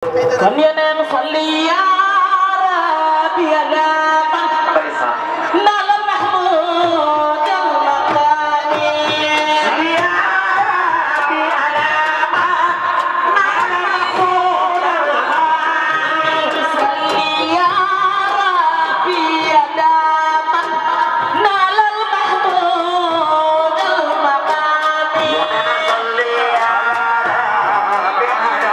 خلينا نصلي يا ربي يا نال المحمود المقامي يا ربي على نال المحمود المقامي صلي يا ربي يا نال المحمود المقامي صلي يا ربي على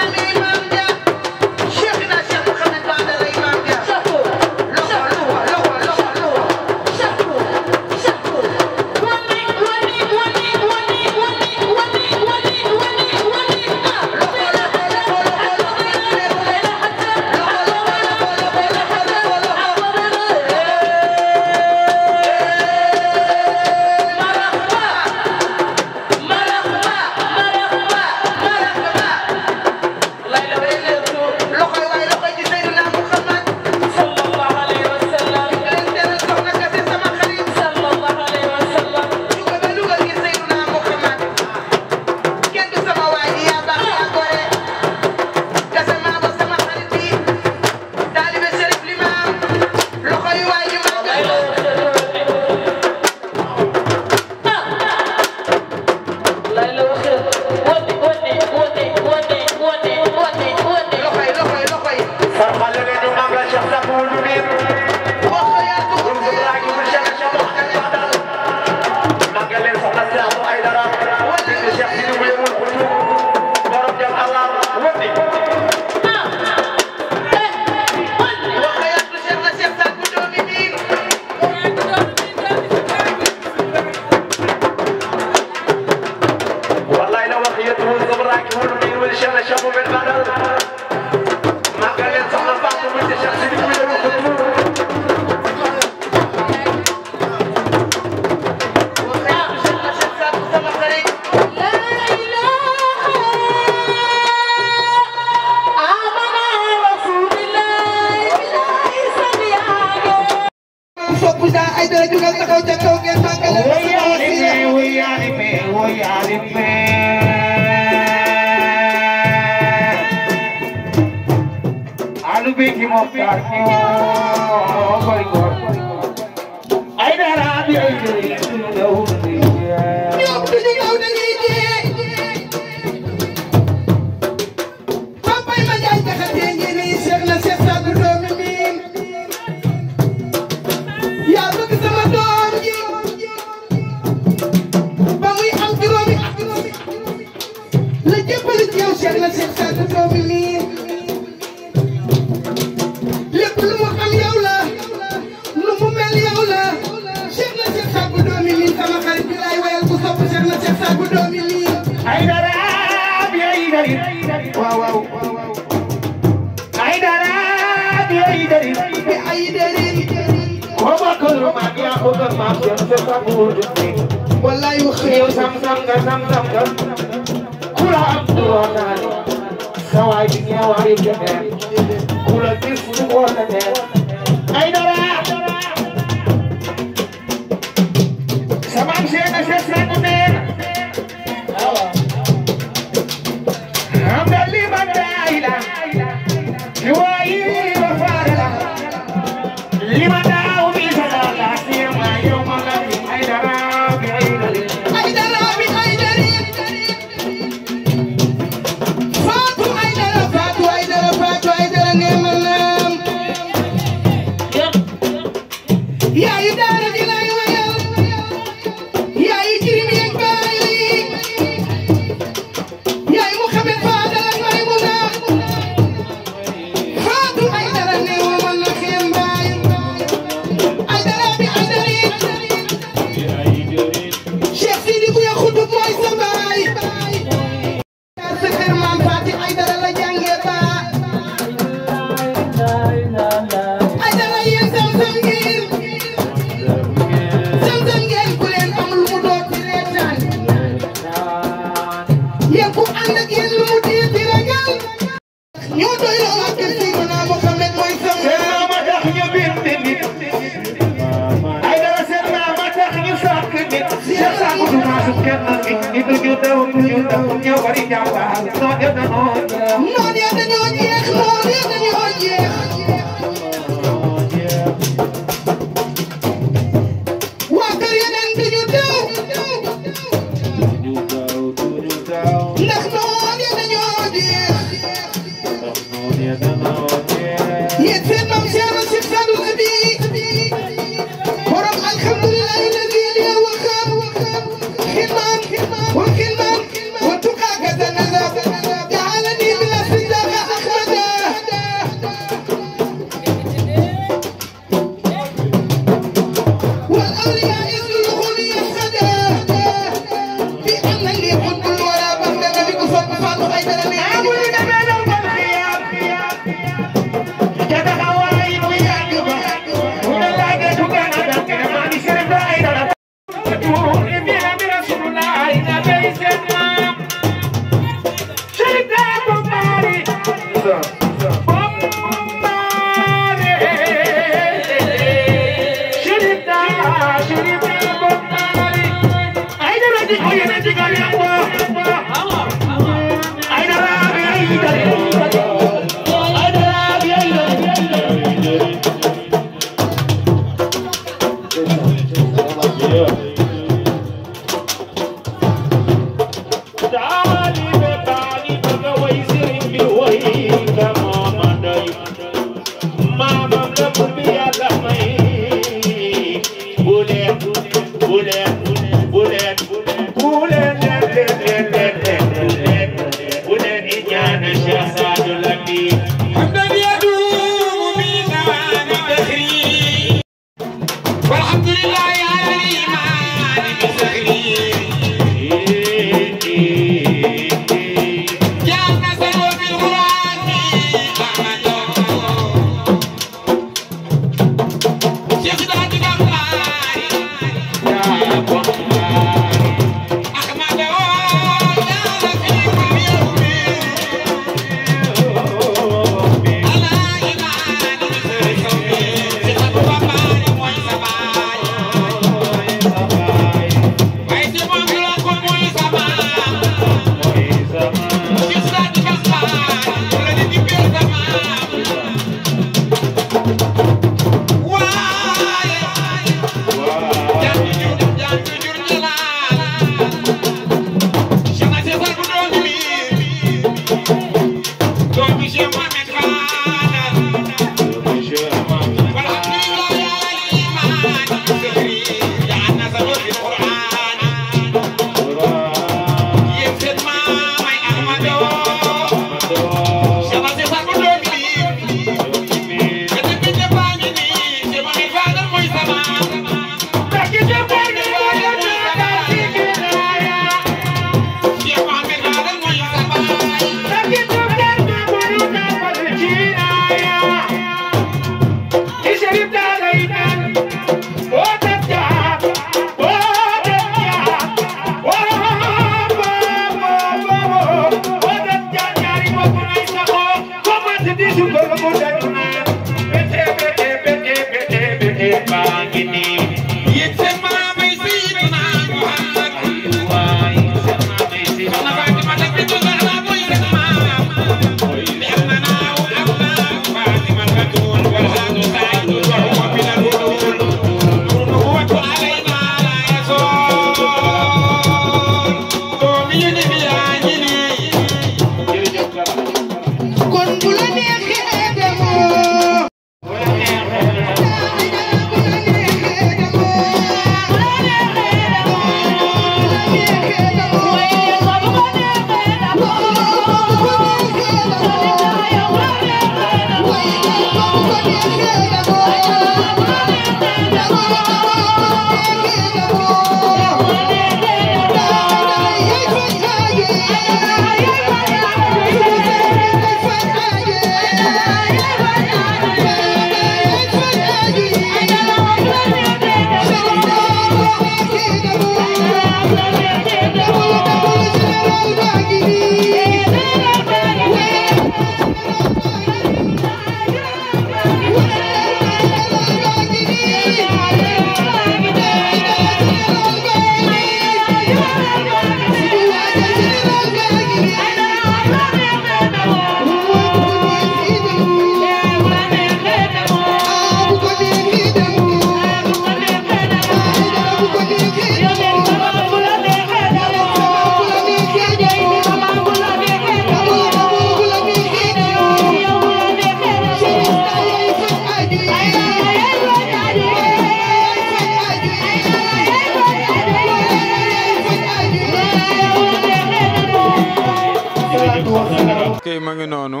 tey ma ngi noonu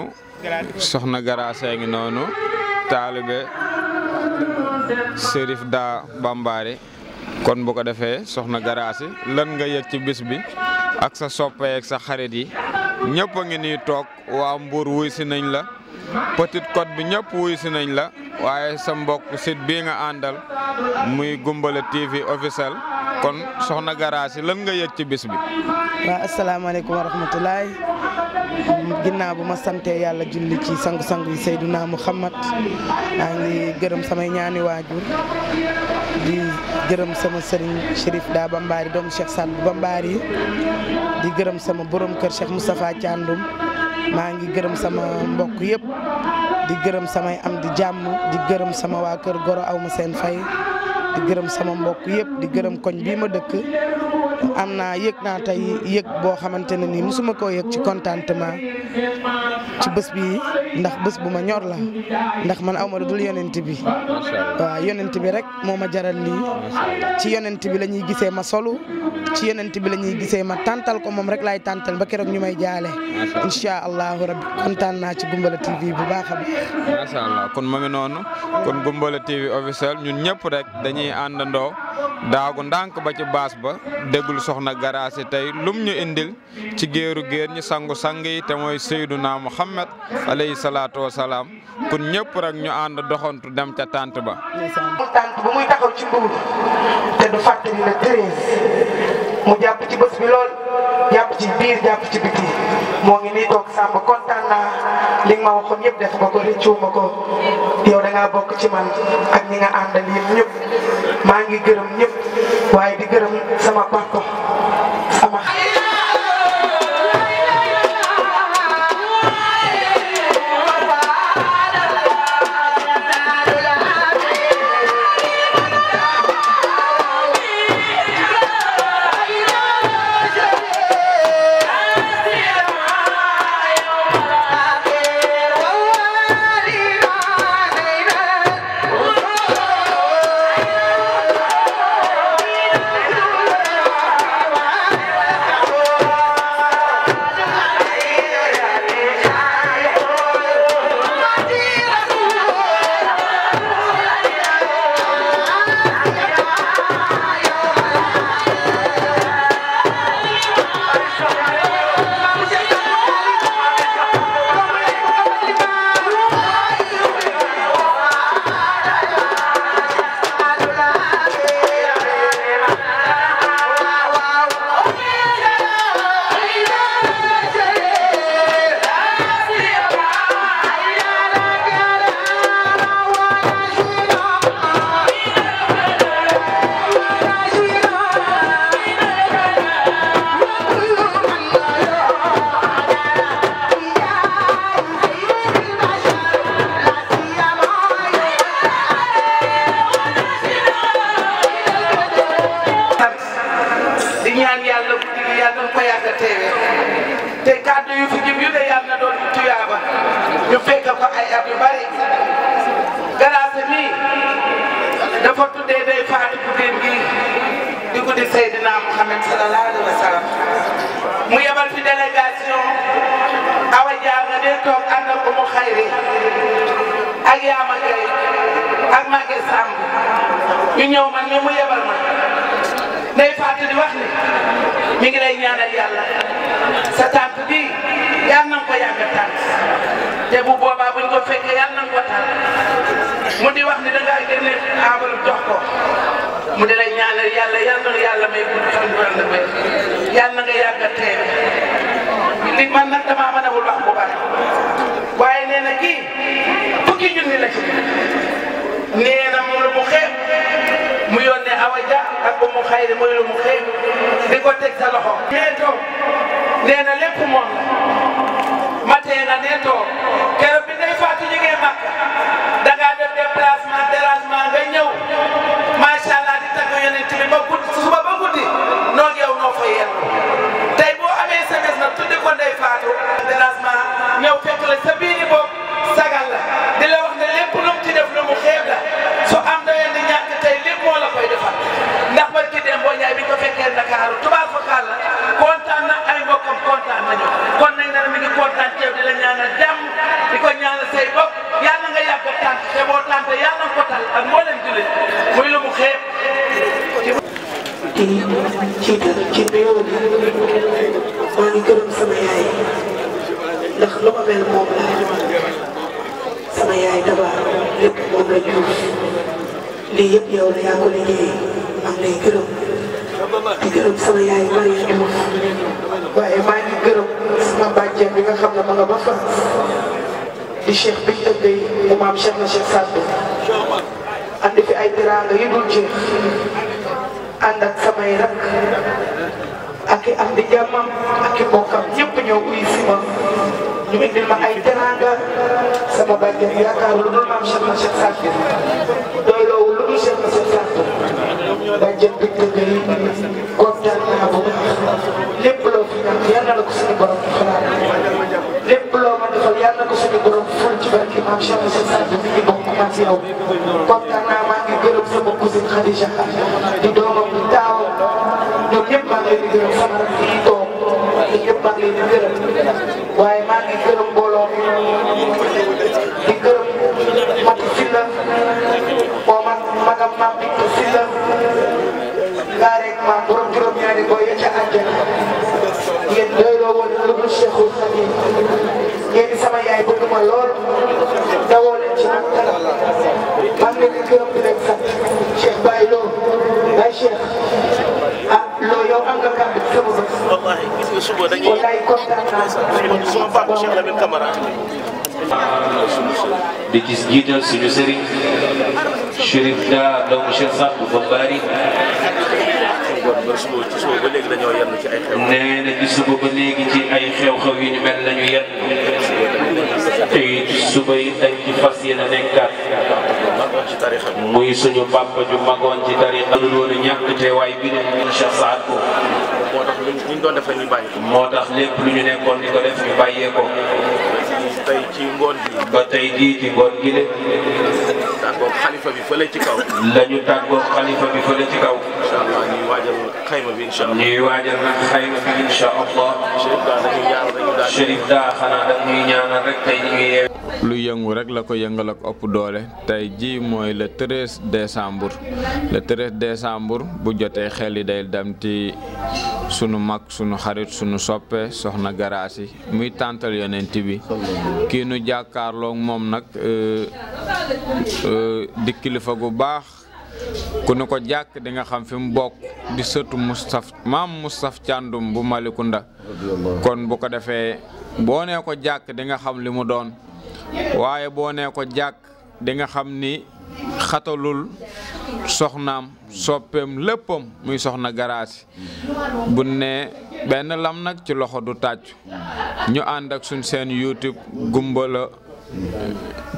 soxna Garaase ngi noonu taalibe Cherif Da Bambary kon bu ko defee soxna Garaase lan nga yëg ci bis bi ak sa soppe ak sa xarit yi ñëpp a ngi nii toog waa Mbour wuy si nañ la Petite Côte bi ñëpp wuy si nañ la waaye sa mbokk site bii nga àndal muy Goumbala TV officiel kon soxna Garaase lan nga yëg ci bis bi. waaw asalaamaaleykum wa rahmatulah ginnaaw bu ma sante yàlla julli ci sangu-sangu yi Seydina Muhammad maa ngi gërëm samay ñaani waajur di gërëm sama sëriñ Cherif Da Bambary doomu Cheikh Saad Bou Bambary di gërëm sama borom kër Cheikh Moustapha Thiandoum maa ngi gërëm sama mbokk yëpp di gërëm samay am di jàmm di gërëm sama waa kër Goro aw ma seen fay di gërëm sama mbokk yëpp di gërëm koñ bii ma dëkk am naa yëg naa tey yëg boo xamante ne nii mosuma koo yëg ci contentement ci bés bi ndax bés bu ma ñor la ndax man aw ma dul yonent bi waaw yonent bi rek moo ma jaral lii ci yonent bi la ñuy gisee ma solu ci yonent bi la ñuy gisee ma tàntal ko moom rek laay tàntal ba keroog ñu may jaale incha allahu rabbi kontaan naa ci Goumbala TV bu baax a baax. macha allah kon ma ngi noonu kon Goumbala TV officiel ñun ñëpp rek dañuy àndandoo daagu ndànk ba ci baas ba déggul soxna Garaase tey lum ñu indil ci géeru géer ñi sangu sang yi te mooy Seyduna Muhammad alayhi salaatu wa salaam kon ñëpp rek ñu ànd doxantu dem ca tànt ba. tànt bu muy taxaw ci Mbour te du fàttali la 13 mu jàpp ci bés bi lool jàpp ci biir jàpp ci biti moo ngi nii toog sàmb kontaan naa li nga ma waxoon yëpp def nga ko rëccuuma ko yow da ngaa bokk ci man ak ñi nga àndal yëpp ñëpp maa ngi gërëm ñëpp waaye di gërëm sama papa sama te kàddu yu fi jëm yu ne yàlla na doon tuyaaba ñu fekk ko ay at yu bari Garaase mii dafa tuddee day faatu guddeem gi di guddi Seydina Muhammad sallallahu alayhi wa sallam mu yebal fi délégation Awa Dia nga dee toog ànd ak Umu Xayri ak Yaama Gay ak Maguette Samb ñu ñëw man mi mu yebal ma day faatu di wax ni mi ngi lay ñaanal yàlla sa tànt bi yal na ko yàgg tànt te bu boobaa buñ ko fekkee yal na ko tànt mu di wax ni da ngaa génne enveloppe jox ko mu di lay ñaanal yàlla yal na yàlla may gudd fan bu la may yal na nga yàgg a teewe li man nag damaa mën a wul wax bu bari waaye nee na kii fukki junni la ci nee na moom lu mu xeeb mu yónnee Awa Dia ak Umu Xayri muy lu mu xeeb di ko teg sa loxo. nee toog nee na lépp moom la matee nga nee toog keroog bi ngay faatu ñu ngi màkk da ngaa def déplacement dérangement nga ñëw macha allah di tagg yonent bi ba guddi suba ba guddi noo yow noo fa yenn tey boo amee sa bés nag tuddi ko ndey faatu dérangement ñëw fekk la sa biir boobu sagal la di la wax ne lépp lu mu ci def lu mu xeeb la su am doyen di ñàkk tey lépp moo la koy defal ndax ba ci dem boo ñaay bi ko fekkee Ndakaaru tubaab fa la kontaan na ay mbokkam kontaan nañu kon nañ ne mi ngi kontaan teew di la ñaan jiital ci nuyoo bi maa ngi gërëm sama yaay ndax lu ma mel moom la sama yaay Daba lépp moom la juuf lii yëpp yow la yaa ko liggéey maa ngi lay gërëm di gërëm sama yaay Marie Diouf waaye maa ngi gërëm sama bàjjen bi nga xam ne ma nga ba France di Cheikh Binta Gueye mu maam Cheikh na Cheikh Sadou andi fi ay teraanga yu dul jeex ànd ak samay rak ak i am di jàmmam ak i mbokkam ñëpp ñëw uy si ma ñu indil ma ay teraanga sama bàjjen yaakaar lu dul maam Cheikh na Cheikh Sadou doy loowu lu dul Cheikh na Cheikh Sadou bàjjen Binta Gueye kontaan naa bu baax lépp loo fi ñaan yal na la ko suñu borom di xalaat lépp loo ma defal yal na ko suñu borom ful ci barki maam Cheikh na Cheikh Sadou mi ngi bokk ma ci yow kontaan naa maa ngi gërëm sama cousine Khadija di doomam di taawam ñoom ñëpp maa ngi leen di gërëm sama rak yi toog ñoom ñëpp maa ngi leen di gërëm waaye maa ngi gërëm mbooloo mi di gërëm Mati Silla moo magam maam Binta Silla ngaa rek maam borom juróom-ñaari booy ya ca àjjana yéen doyloo woon lu dul Cheikhul Khadim yéen sama yaay bëgg ma lool dawoo leen ci nag dara maa ngi leen di gërëm di leen sant Cheikh Baye Lo Baye Cheikh ah loo yow am nga kàddu gi sama bés. wallahi gis nga suba dañuy wallahi kontaan naa. suma papa Cheikh Lamine Camara di gis jiital suñu sëriñ Chérif Da doomu Cheikh Sadou Bambari ba léegi dañoo yenn ci ay xew. nee na ci suba ba léegi ci ay xew-xew yu ñu mel lañu yenn te suba yi dañ ci fas yéene nekkaat muy suñu papa ju magoon ci tarixa lu woon a ñàkk teewaay bi ne Cheikh Sadou moo tax lu ñu doon def ñu bàyyi ko. moo tax lépp lu ñu nekkoon di ko def ñu bàyyee ko tey ci ngoon gi. ba tey jii ci ngoon gi de tàggoog xalifa bi fële ci kaw. la ñu tàggoog xalifa bi fële ci kaw. incha allah ñuy waajal xayma bi incha allah. ñuy waajal nag xayma bi incha allah. Chérif Da xanaa dañuy ñaanal rek tey ñu ngi yeew. lu yëngu rek la ko yëngal ak ëpp doole tey jii mooy le 13 décembre le 13 décembre bu jotee xel yi day dem ci sunu mag sunu xarit sunu soppe soxna Garaasi muy tàntal yonent bi kii nu jàkkaarloog moom nag di kilifa gu baax ku nu ko jàkk di nga xam fi mu bokk di sëtu maam Moustapha Thiandoum bu Malicounda kon bu ko defee boo nee ko jàkk di nga xam li mu doon waaye boo nee ko jàkk di nga xam ni xatalul soxnaam soppeem léppam muy soxna Garaasi bu ne benn lam nag ci loxo du tàccu ñu ànd ak suñ seen YouTube Gumbala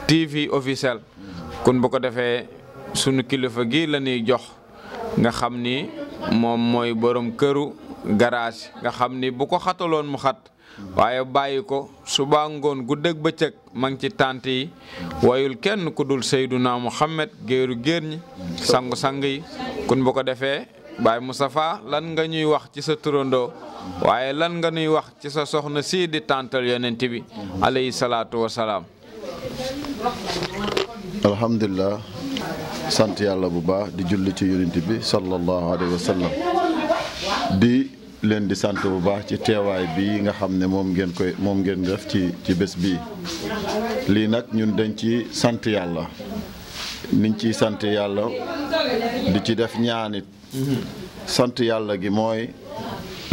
TV officiel kon bu ko defee sunu kilifa gi la ñuy jox nga xam ni moom mooy borom këru Garaasi nga xam ni bu ko xataloon mu xat waaye bàyyi ko suba ngoon guddeeg bëccëg ma ngi ci tànt yi wayul kenn ku dul Seyduna Muhammad géeru géer ñi sangu-sang yi kun bu ko defee Baye Moustapha lan nga ñuy wax ci sa turandoo waaye lan nga ñuy wax ci sa soxna sii di tàntal yonent bi alayhi salaatu wasalaam. alhamdulilah sant yàlla bu baax di julli ci yonent bi sallallahu alayhi wa sallam di leen di sant bu baax ci teewaay bii nga xam ne moom ngeen def ci bés bii lii nag ñun dañ ci sant yàlla niñ ciy sant yàlla di ci def ñaanit sant yàlla gi mooy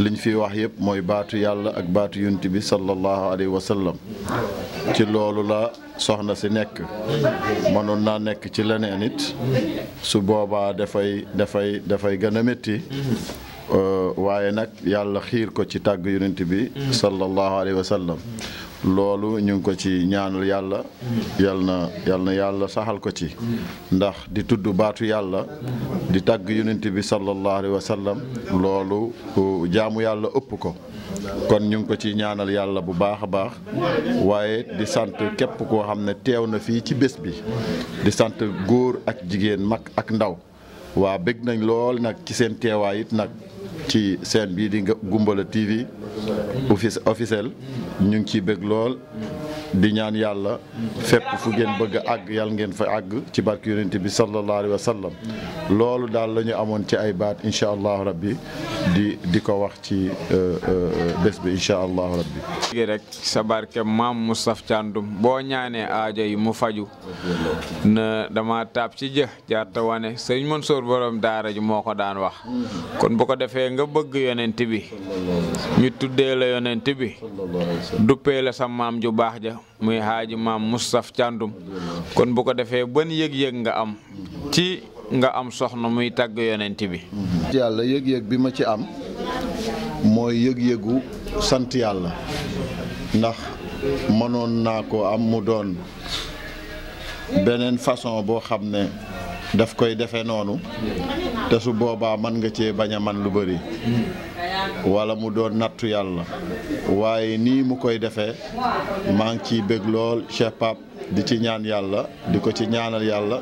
liñ fi wax yëpp mooy baatu yàlla ak baatu yonent bi sallallahu alayhi wa sallam ci loolu la soxna si nekk mënoon naa nekk ci leneen it su boobaa dafay gën a métti waaye nag yàlla xiir ko ci tàgg yonent bi sallallahu alayhi wa sallam loolu ñu ngi ko ci ñaanal yàlla yal na yàlla saxal ko ci ndax di tudd baatu yàlla di tàgg yonent bi sallallahu alayhi wa sallam loolu jaamu yàlla ëpp ko kon ñu ngi ko ci ñaanal yàlla bu baax a baax waaye di sant képp koo xam ne teew na fii ci bés bi di sant góor ak jigéen mag ak ndaw waa bëgg nañ lool nag ci seen teewaay it nag ci seen bii di Gumbala TV officiel ñu ngi ciy bëgg lool di ñaan yàlla fépp fu ngeen bëgg a àgg yàlla ngeen fa àgg ci barke yonent bi sallallahu alayhi wa sallam loolu daal la ñu amoon ci ay baat incha allahu rabbi di ko wax ci bés bi incha allahu rabbi. léegi rek sa barke maam Moustapha Thiandoum boo ñaanee aajo yi mu faju na dama taab ci jë jaarta wane sëñ Mansour borom daara ji moo ko daan wax kon bu ko defee nga bëgg yonent bi ñu tuddee la yonent bi duppee la sa maam ju baax ja muy haaji maam Moustapha Thiandoum kon bu ko defee ban yëg-yëg nga am ci nga am soxna muy tàgg yonent bi. yàlla yëg-yëg bi ma ci am mooy yëg-yëgu sant yàlla ndax mënoon naa ko am mu doon beneen façon boo xam ne daf koy defee noonu te su boobaa mën nga cee bañ a man lu bëri wala mu doon nattu yàlla waaye nii mu koy defee maa ngi ciy bëgg lool Cheikh Pape di ci ñaan yàlla di ko ci ñaanal yàlla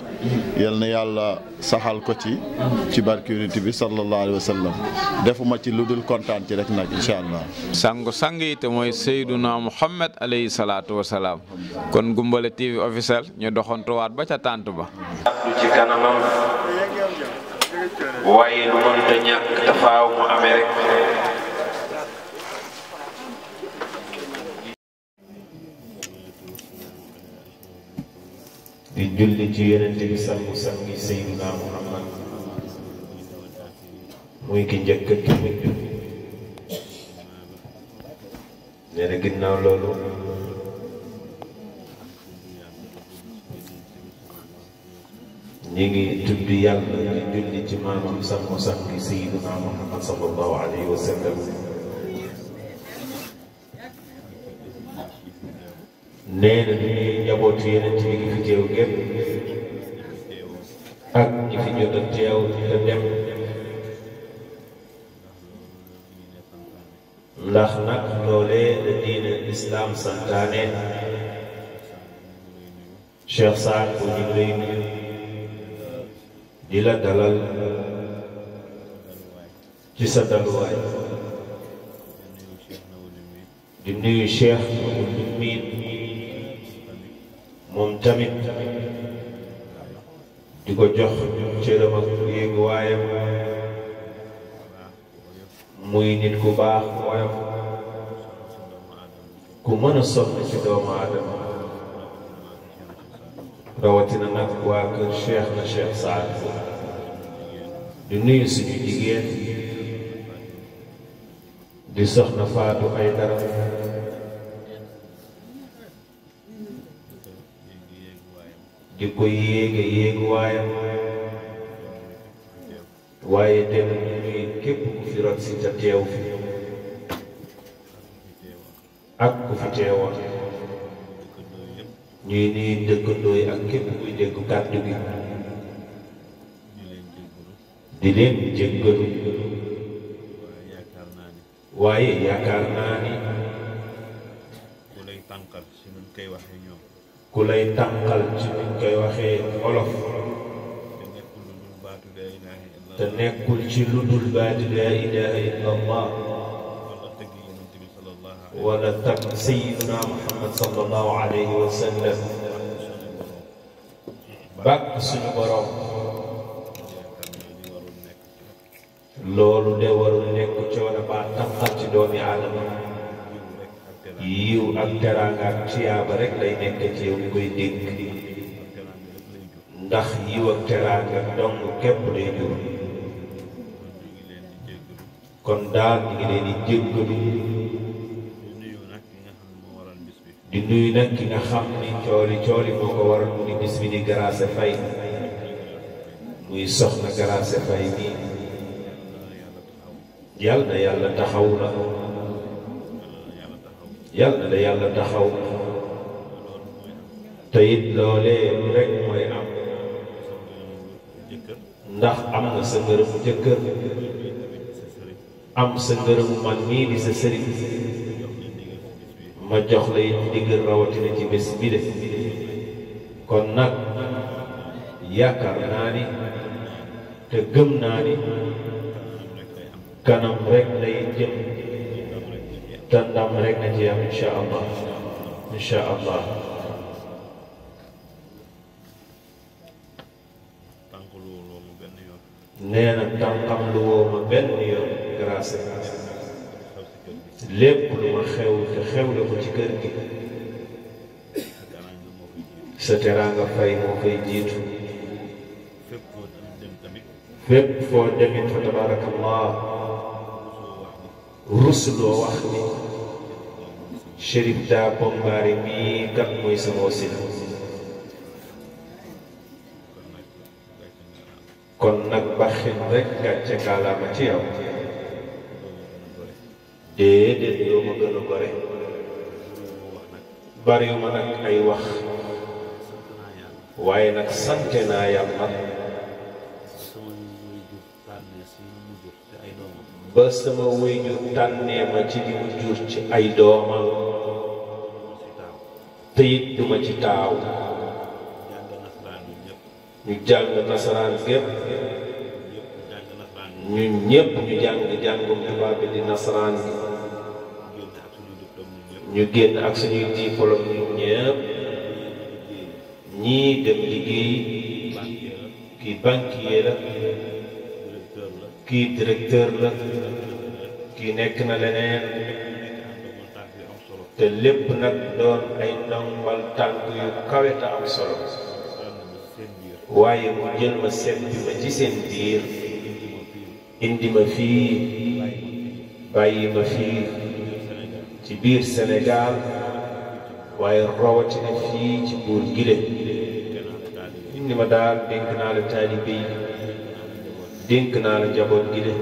yal na yàlla saxal ko ci barke yonent bi sallallahu alayhi wa sallam defuma ci lu dul kontaan ci rek nag incha allah. sang yi te mooy Seyduna Muhammad alayhi salaatu wa salaam kon Goumbala TV officiel ñu doxantuwaat ba ca tànt ba. ci kanamam waaye lu mënta ñàkk dafaaw mu amee rek. di julli ci yonent bi sangi Seydina Muhammad muy ki njëkk ki mujj nee na ginnaaw loolu ñi ngi tudd yàlla di julli ci maamam sangi Seydina Muhammad sallallahu alayhi wa sallam nee na ñuy njabootu yeneen ci gi fi teew gépp ak ñi fi jot a teew te dem ndax nag loolee la diine islaam santaane Cheikh Saad bu ñu lay nuyu di la dalal ci sa daluwaay di nuyu Cheikh Miin moom tamit di ko jox cëram ak yéegu waayam muy nit ku baax woyof ku mën a sonn ci doomu aadama rawatina nag waa kër Cheikh na Cheikh Saad di nuyu suñu jigéen di soxna Faatu Aydara di ko yéegu waayam waaye dem ñuy képp ku fi rot si te teew fi ak ku fi teewoon ñuy nuyu dëkkandoo yi ak képp kuy dégg kàddu gi di leen jéggalu waaye yaakaar naa ni ku lay tànqal ci nuñ koy waxee olof te nekkul ci lu dul baatu laa ilaha illa allah wala tag sayyiduna Muhammad sallallahu alayhi wa sallam bàkk suñu borom loolu de warul nekk coono ba tànqal ci doomi aadama yiw ak teraanga ak tiyaaba rek lay nekk ci yow koy dégg ndax yiw ak teraanga dong képp lay jur kon daal ñu ngi leen di jéggalu di nuyu nag ki nga xam ni cooli moo ko waral mu di bis bi di Grace Faye muy soxna Grace Faye nii yàlla na yàlla taxaw la yàlla na yàlla taxaw te it loolee rek mooy am ndax am nga sa ngërëmu jëkkër am sa ngërëmu man mii di sa sëriñ ma jox la it ndigal rawatina ci bés bi de kon nag yaakaar naa ni te gëm naa ni kanam rek lay jëm te ndam rek na ci am incha allah insha allah nee na tànqam lu woo ma benn yoon grâce lépp lu ma xew te xewle ko ci kër gi sa teraanga fay moo fay jiitu fépp foo demit fa tabarakallah rusuloo wax ni Chérif daa Bombaare mii kat mooy sama wasila kon nag baxin rek gàcce kaalaama ci yow déedéet doo ma gën a gore bariwuma nag ay wax waaye nag sante naa yàlla ba sama wéyjur tànnee ma ci li mu jur ci ay doomam te it duma ci taaw ñu jàng nasaraan gépp ñun ñépp ñu jàngum tubaab bi di nasaraan gi ñu génn ak suñuy diplôme ñun ñépp ñii dem liggéey kii banquier la kii directeur la kii nekk na leneen te lépp nag doon ay ndombal tànk yu kawe te am solo waaye mu jël ma seppi ma ci seen biir indi ma fii bàyyi ma fii ci biir Sénégal waaye rawatina fii ci buur gile indi ma daal dénk naa la taalibe yi dénk naa la njaboot gi de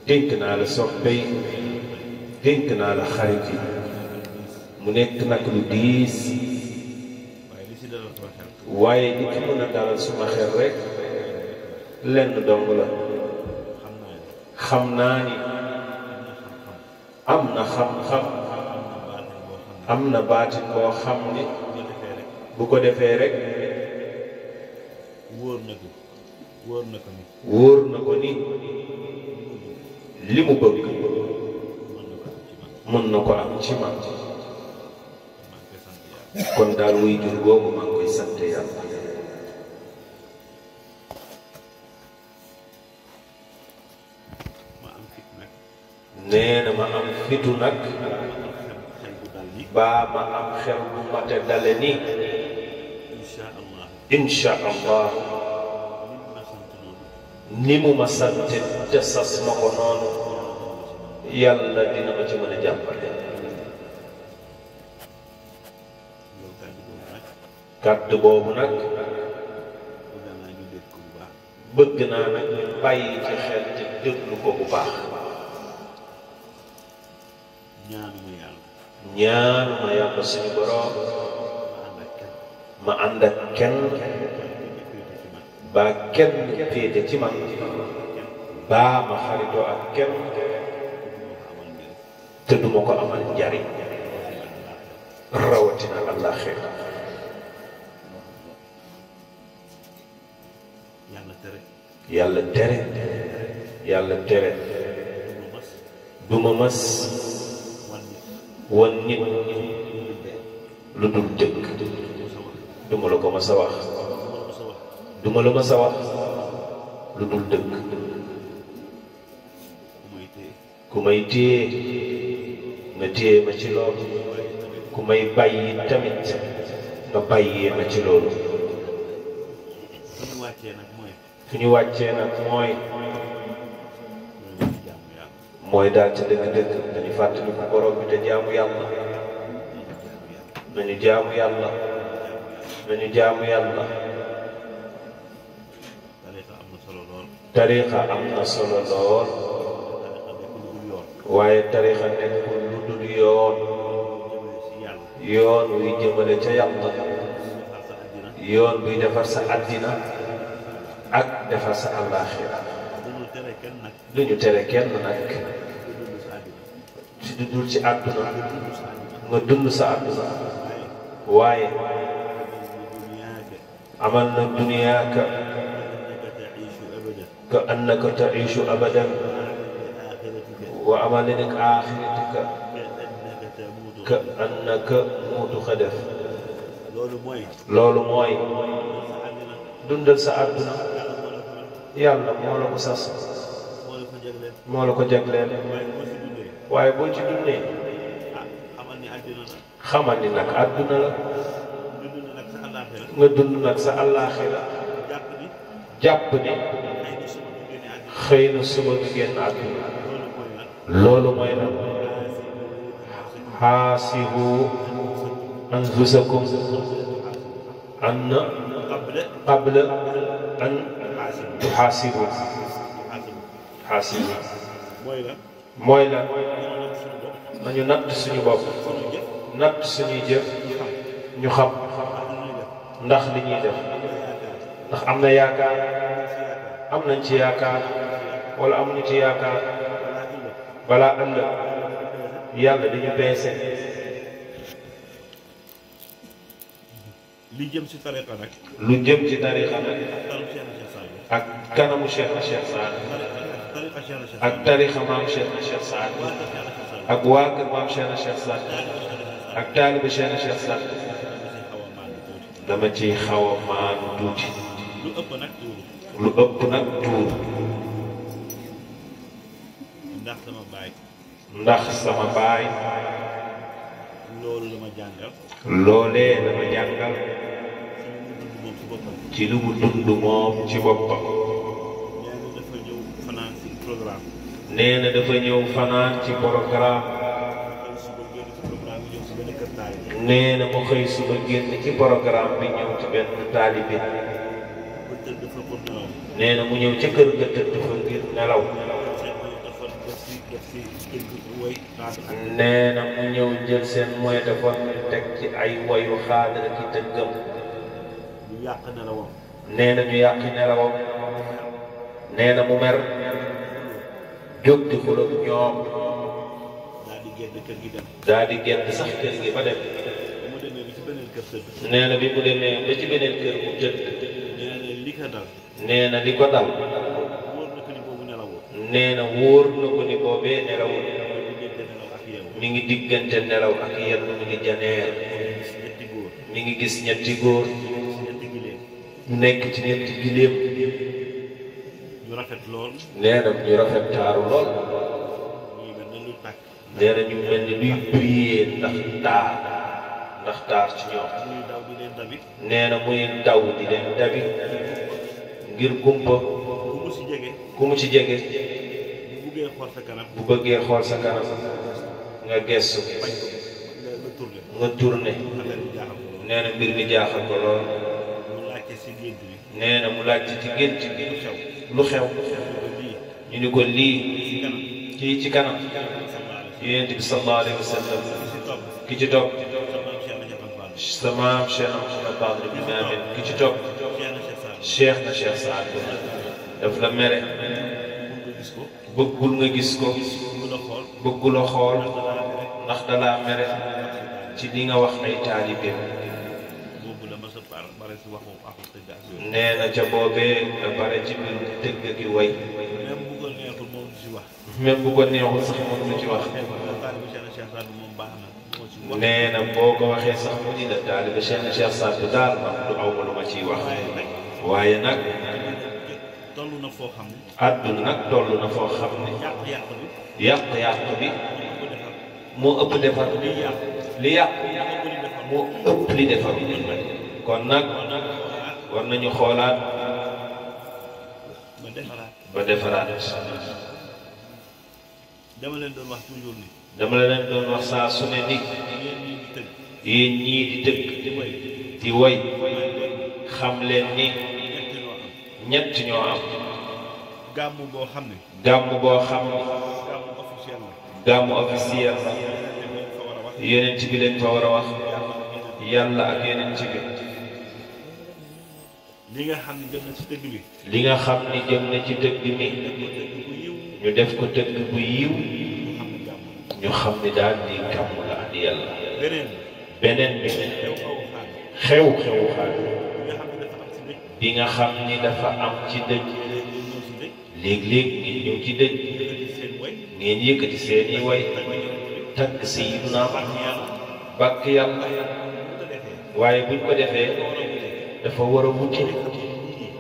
dénk naa la soppe yi dénk naa la xarit yi mu nekk nag lu diis waaye li ci mën a dalal suma xel rek lenn dong la xam naa ni am na xam-xam am na baatin boo xam ni bu ko defee rek wóor na ko ni li mu bëgg mën na ko am ci man kon daal wuy jur boobu maa ngi koy sant yàlla nee na ma am fitu nag baa ma am xel bu mate dale ni insha allah ni mu ma sant te sas ma ko noonu yàlla dina ma ci mën a jàppale kàddu boobu nag bëgg naa nag ñu bàyyi ci xel te déglu ko bu baax ñaanuma yàlla suñu borom ma ànd ak kenn baa kenn féete ci man baa ma xaritoo ak kenn te duma ko amal njariñ rawatina àllaaxira yàlla tere duma mas wan nit lu dul dëgg duma la ko mas a wax duma la mas a wax lu dul dëgg ku may téye nga téye ma ci loolu ku may bàyyi tamit nga bàyyee ma ci loolu fi ñu wàccee nag mooy daal ca dëgg-dëgg dañu fàttali ko borom bi te jaamu yàlla nañu jaamu yàlla nañu jaamu yàlla tariixa am na solo lool waaye tariixa nekkul lu dul yoon wuy jëmale ca yàlla yoon buy defar sa àddina ak defar sa àllaaxira lu ñu tere kenn nag ci dundul ci àdduna nga dund sa àdduna waaye amal na duniyaaka ka annaka taishu abadan wa amal nak aaxiratika ka annaka muutu xadef loolu mooy dundal sa àdduna yàlla moo la ko sas moo la ko jagleel waaye boo ci dundee xamal ni nag àdduna la nga dund nag sa àllaaxira jàpp ni xëy na suba nga génn àdduna loolu mooy nag xaasibu anfusakum qabla an tuxaasibu xaasibu mooy la nañu natt suñu bopp natt suñuy jëf ñu xam ndax li ñuy def ndax am na yaakaar am nañ ci yaakaar wala amuñu ci yaakaar balaa ëllëg yàlla dañu beese. li jëm ci tariqa nag. lu jëm ci tariqa nag. ak kanamu Cheikh na Cheikh Saad. ak tariqa maam Cheikh na Cheikh Saad. ak waa kër maam Cheikh na Cheikh Saad. ak taaliba Cheikh na Cheikh Saad. dama ci xaw a maanu tuuti. lu ëpp nag tuuru. lu ëpp nag tuuru. ndax sama baay. ndax sama baay. loolu la ma jàngal. loolee la ma jàngal. ci lu mu dund moom ci boppam. nee na dafa ñëw fanaan ci programme. nee na mu xëy suba génn ci programme bi ñëw ci benn taalibe. nee na mu ñëw ca kër ga tëdd fa ngir nelaw. nee na mu ñëw jël seen moyen de forme teg ci ay woyu xaadara ki tëggam. ñu yàq nelawam. nee na ñu yàqi nelawam. nee na mu mer jóg di xulóog ñoom. daal di génn kër gi dem. daal di génn sax kër gi ba dem. mu demee ba ci beneen kër tëdd. nee na bi mu demee ba ci beneen kër mu tëdd. nee na li ko dal. nee na li ko dal. wóor na ko ni boobu nelawoo. nee na wóor na ko ni boobee nelawul. mi ngi diggante nelaw ak yenn mi ngi janeer. mi ngi gis ñetti góor. ñu nekk ci ñetti giléem. ñu rafet lool. nee na ñu rafet taaru lool. nee na ñu mel ni luy briller ndax taar ci ñoom. nee na muy daw di leen dabi ngir gumpa ku mu ci jege bu bëggee xool sa kanam nga gestu nga tourné. nee na mbir mi jaaxal ko lool. nee na mu laajte ci gént gi lu xew. ñu ni ko lii kii ci kanam yonent bi sallallahu alayhi wa sallam ki ci topp sa maam Cheikh Mouhamed Badr ibn Amin ki ci topp Cheikh na Cheikh Saad daf la mere bëggul nga gis ko bëggula xool ndax dalaa mere ci li nga wax ay taalibeem. nee na ca boobee nga bare ci biir tëgg gi way. même bu ko neexul sax moom lu ci wax. nee na boo ko waxee sax mu ni la taalibe Cheikh na Cheikh Saad Bou daal man du aw ma lu ma ciy wax. waaye nag àdduna nag toll na foo xam ne yàq-yàq bi moo ëpp defar li yàq moo ëpp li defar. kon nag war nañu xoolaat ba defaraat. dama leen doon wax toujours ni. dama leen doon wax saa su ne ni yéen ñii di tëgg di woy xam leen ni ñett ñoo am. gàmm boo xam ne. gàmm boo xam ne. gàmm officiel la. yeneen ci bi leen fa war a wax. yàlla ak yeneen ci bi. li nga xam ne jëm na ci tëgg bi. li nga xam ni jëm na ci tëgg mi. ñu def ko tëgg bu yiw. ñu xam ni daal di gàmm la andi yàlla. beneen bi. xew xaal. bi nga xam ni dafa am ci dëj. léeg-léeg ngeen ñëw ci dëj. ngeen yëkkati seeni way. tagg Sayyiduna Muhammad bàkk yàlla waaye buñ ko defee dafa war a wuti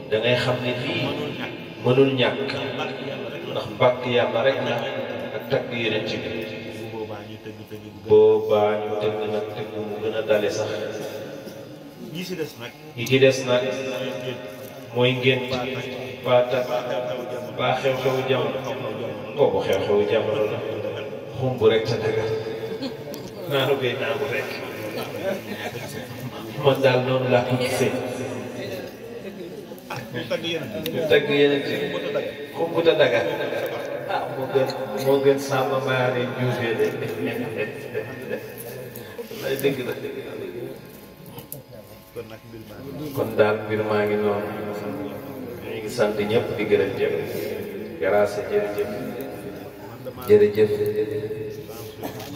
da ngay xam ne fii mënul ñàkk ndax bàkk yàlla rek la ak tagg yeneen ci bi boobaa ñu tëgg nag tëgg mu gën a dale sax yi ci des nag mooy ngént baata baa xew-xewu jamono kooku xew-xewu jamono la xumb rek sa daga naanu koy naamu rek man daal noonu laa ko gisee tagg yeneen ci xumbuta daga ah moo gën sàmm mayaane juufee de lay dëgg la kon daal mbir maa ngi noonu ñu ngi sant ñëpp di gërëm ñëpp grâce jërëjëf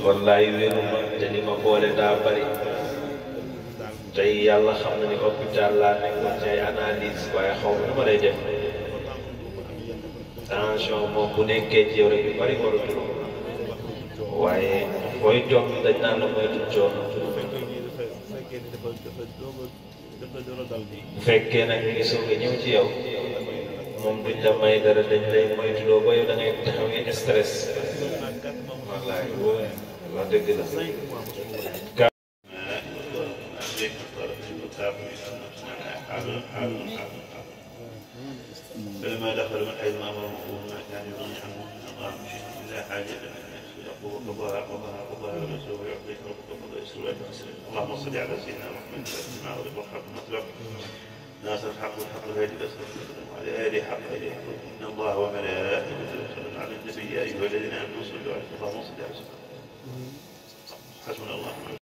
wallaay wéru ma te li ma boole daa bari tey yàlla xam na ni hôpital laa nekkoon ci ay analyse waaye xaw ma nu ma lay def tension moom bu nekkee ci yow rek yu bari waratul waaye booy toog dañ naan la moytu coono bu fekkee nag ñu ngi soog a ñëw ci yow moom duñ la may dara dañ lay moytuloo ba yow da ngay taxawee stress wallaay wax dëgg la فلما دخل من حيث ما امره ما كان يغني عنه من الله من شيء الا حاجه وقضاها وما سوف يعطيك ربك فضل يسر اللهم صل على سيدنا محمد ما ولد والحق المطلق ناصر الحق والحق الهادي الاسر وعلى اله حق اله ان الله وملائكته يصلون على النبي يا ايها الذين امنوا صلوا عليه اللهم صل على سيدنا حسبنا الله ونعم